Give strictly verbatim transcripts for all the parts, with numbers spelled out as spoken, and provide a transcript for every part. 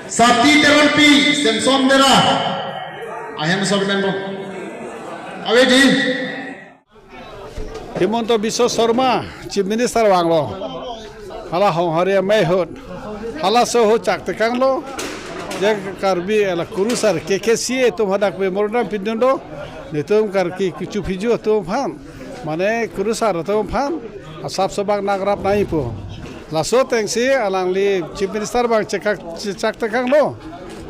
Sati Teronpi, Samson Dera. Ahem sob member. Ave dei. Himanta Biswa Sarma, Chief Minister vanglo. Hala Honghari amei ahut. Halaso ahut chak tekanglo. Je Karbi la kurusar K K C A atum hadak memorandum pidun do. Netum Karbi kecho phiju atum aphan. Mane kurusar atum aphan. Asap sobak nagrap nangji pu. Laso atengsi alangli Chief Minister abang chekak chak tekanglo.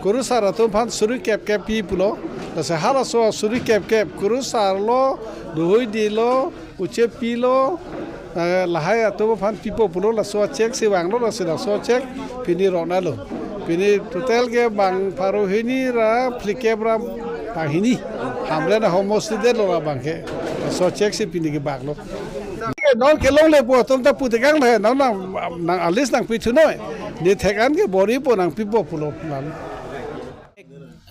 Kurusar atum aphan suri kep kep pi pulo. Lasi halaso suri kep kep kurusar lo, dohoi dilo, uche pilo, eh, lahai atum aphan pipo pulo, laso a-cheque si vanglo, lasi laso a-cheque pini roknalo. Pini total ke bang pharo hini ra phlikep ra bang hini. Hamren ahomosti detlo la abangke. Laso a-cheque si pini kebaklo. Non kelongle pu atum ta pu tekang le, non nang, nang a-list nangpithu noi. Ne thek-an ke bor-ipo nangpipo pulo.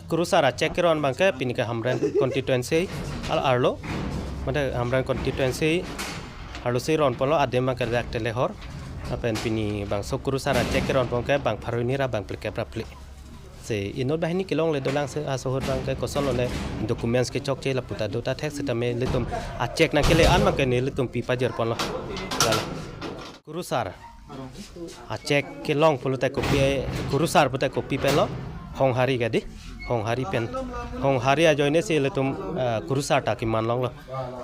Kurusar a-cheque keron abangke pini ke Hamren constituency al arlo. Mate Hamren constituency arlo si ron ponlo, adim abangke dak Telehor. Lapen pini bangso kurusar a-cheque keron abangke bang pharo hini ra bang phlikep ra phli. Si inut banghini kelongle dolang si aso ahut abangke kosonlo ne documents kechokche lapu ta do ta thek sitame ilitum a-cheque nangkele-an abangke nelitum pi pajir ponlo. Lalo. Kurusar a-cheque kelong pulote kopi, kurusar pulote kopi penlo, Honghari ke dei, Honghari pen. Honghari ajoine si ilitum, eh, kurusar ta keman longlo.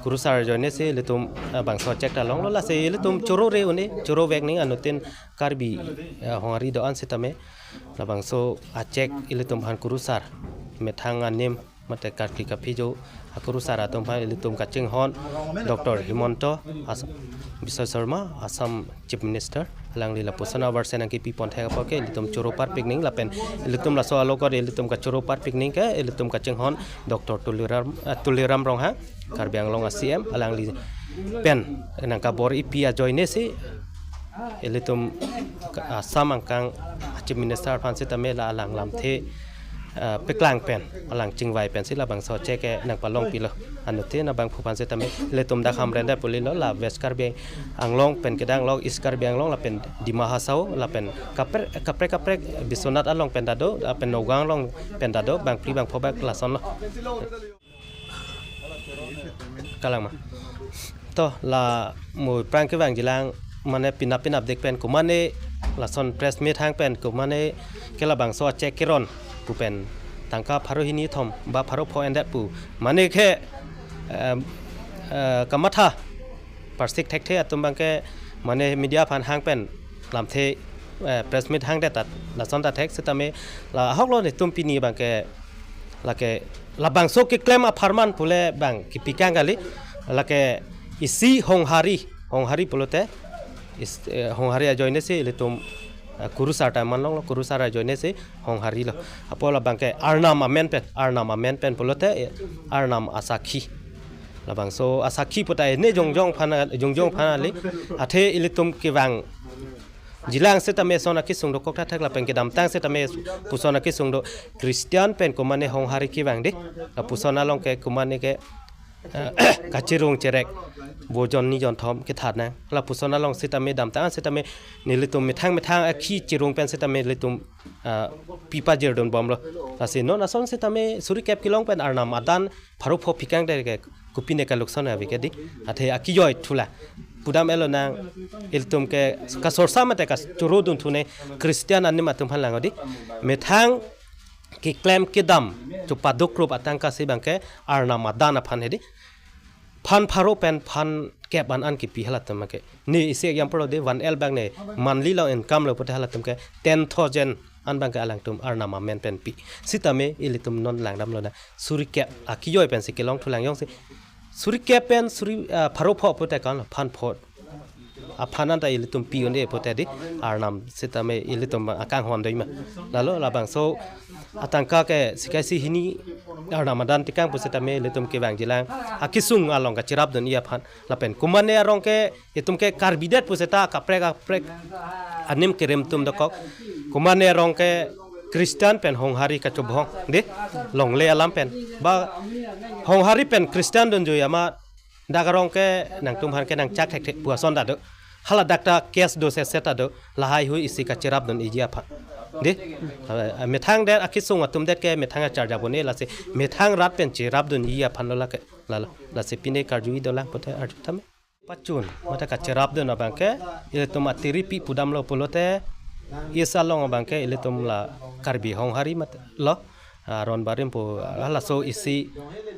Kurusar ajoine si ilitum, eh, bangso a-cheque ta longlo, lasi ilitum choro re un-e, choro vek nangji anuttin Karbi, eh, Honghari do-an sitame. Labangso a-cheque ilitum aphan kurusar methang anim mate karkli kaphijo akurusar atum aphan ilitum kachinghon Doctor Himanta As-, Biswa Sarma, Assam Chief Minister, alangli lapuson aversen nangkepi pon thek apot ke ilitum choro parpik nangji lapen ilitum laso along ke ilitum kachoro parpik nangji ke ilitum kachinghon Doctor Tuliram, eh, Tuliram Ronghang, Karbi Anglong a-C M, alangli pen nangkabor-ipi ajoine si ilitum Assam angkang Chief Minister aphan sitame la alang lamthe, eh, paklang pen, alang chingvai pensi labangso a-cheque ke nangpalong pilo. Anuttin abangphu aphan sitame ilitum dak Hamren det pu kalilo, la West Karbi Anglong pen kedang along, East Karbi Anglong lapen Dima Hasao lapen kaprek kaprek kaprek Biswanath along pen ta do, lapen Nagaon along pen ta do, bang phli bang pho bak lasonlo. Kalang ma. To la mo prang kevangjilang mane pinap pinapdik pen komane lason press meet hang pen komane ke labangso a-cheque keron pu pen tangka pharo hini thom ba pharo pho endet pu mane ke, em, eh, kamatha parsik thekthe atum abangke mane media aphan hang pen lamthe, eh, press meet hangdet ta lason ta thek sitame la ahoklo netum pini abangke lake labangso keklem apharman pule bang kepikang kali, lake isi Honghari, Honghari pulote is, eh, Honghari ajoine si ilitum, eh, kurusar ta man longlo, kurusar ajoine si Honghari lo. Apot labangke Arnam amen pen, Arnam amen pen pulote, eh, Arnam asakhi. Labangso asakhi puta ne jongjong aphan, jongjong aphan kali. Athe ilitum kevangjilang sitame son akesung dokok tha thek lapen kedamtang sitame puson akesung do Christian pen komane Honghari kevang dei. Lapuson along ke komane ke, eh, kachirung cherek bojon ni jon thom kethat nang. Lapuson along sitame damtang sitame nelitum methang methang akhi chirung pen sitame nelitum, eh, pi pajir dun bomlo. Lasi non ason sitame suri kep kelong pen Arnam adan pharo pho pikangdet ke kopine kalukson ave ke dei. Athe akijoi thulang. Pudam elo nang ilitum ke kasorsa mate kachoro dun thu ne Christian anim atum aphan lang dei. Methang keklem kedam chopaduk rup atangka si abangke Arnam adan aphan he dei. Phan pharo pen phan kep an an kepi halatum ke. Ne isi example dei, one L abang ne monthly along income lo pute halatum ke ten thousand an abangke alangtum Arnam amen pen pi. Sitame ilitum non langdamlo na. Suri kep akijoi pensi kelong thulang jongsi. Suri kep pen suri, ah, pharo pho pute kan phan pho. Aphan anta ilitum pi un-e pute dei Arnam sitame ilitum akanghon dei ma. Lalo labangso atangka ke sika isi hini Arnam adan tekang pu sitame ilitum kevangjilang akesung along kachirap dun-i aphan. Lapen komane arong ke itum ke Karbi det pu seta kaprek kaprek anim kerem atum dokok. Komane arong ke Christian pen Honghari kachobhong dei longle alam pen. Ba Honghari pen Christian dunjui amat dak arong ke nangtum aphan ke nangchak thekthe pu ason ta do. Hala dak ta case do se seta do, lahai hui isi kacherapdun-iji aphan. Dei, ah, methang det akisung atum det ke methang acharjabone lasi, methang rat pen cherapdun-ji aphan lo lake, lalo. Lasi pine karju-i dolang pote arju tame. Pachun, mate kacherapdun abang ke, ilitum atiripi pudamlo pulote, East along abang ke ilitum la Karbi Honghari mate lo, ah, Ron Barim pu, ah, laso isi,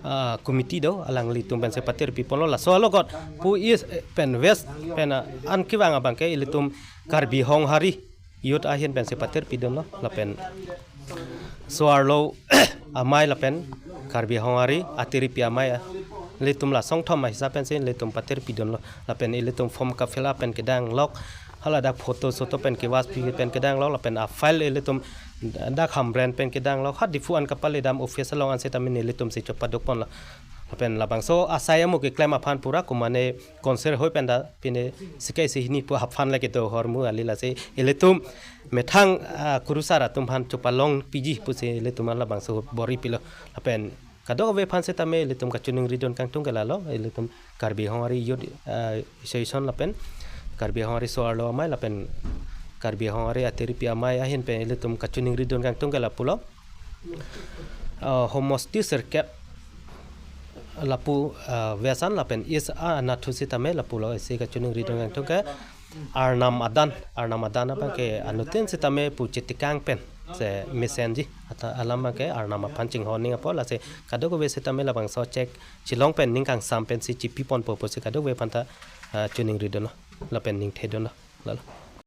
ah, committee do, alanglitum pensi patiripi ponlo, laso alogot pu East, eh, pen West pen, ah, an kevang abang ke ilitum Karbi Honghari youth ahin pensi patiripi dunlo, lapen so-arlo amei lapen Karbi Honghari atiripi amei, ah, ilitum la songthom ahisap pensi ilitum patiripi dunlo, lapen ilitum form ka-fill up pen kedanglok, hala dak photo soto pen kewas pi pen kedanglok, lapen afile ilitum dak Hamren pen kedanglok, ha Diphu an kapaledam office along an seta mini ilitum si chopaduk ponlo. Lapen labangso asai amo keklem aphan pura komane council hoi pen ta pine sikai si hini pu aphan lake do hormu ali, lasi ilitum methang, ah, kurusar atum aphan chopalongpiji pusi ilitum labangso bor-i pilo. Lapen kadokave aphan setame ilitum kachiningridun kangtung ke lalo, ilitum Karbi Honghari Youth, ah, Association lapen Karbi Honghari so-arlo amei lapen Karbi Honghari atiripi amei ahin pen ilitum kachiningridun kangtung ke lapulo. Ah, homosti sirkep lapu, ah, West an lapen East anatthu setame lapulo, isi kachiningridun kangtung ke arnam adan, arnam adan abang ke anuttin setame pu chetekang pen se mesenji, ata alam abang ke arnam aphan chinghon ning apot, lasi kadokave setame labangso chek chelong pen ning kangsam pensi chipi ponpo pusi kadokave aphan ta, ah, chiningridunlo, lapen ningthedunlo, lalo.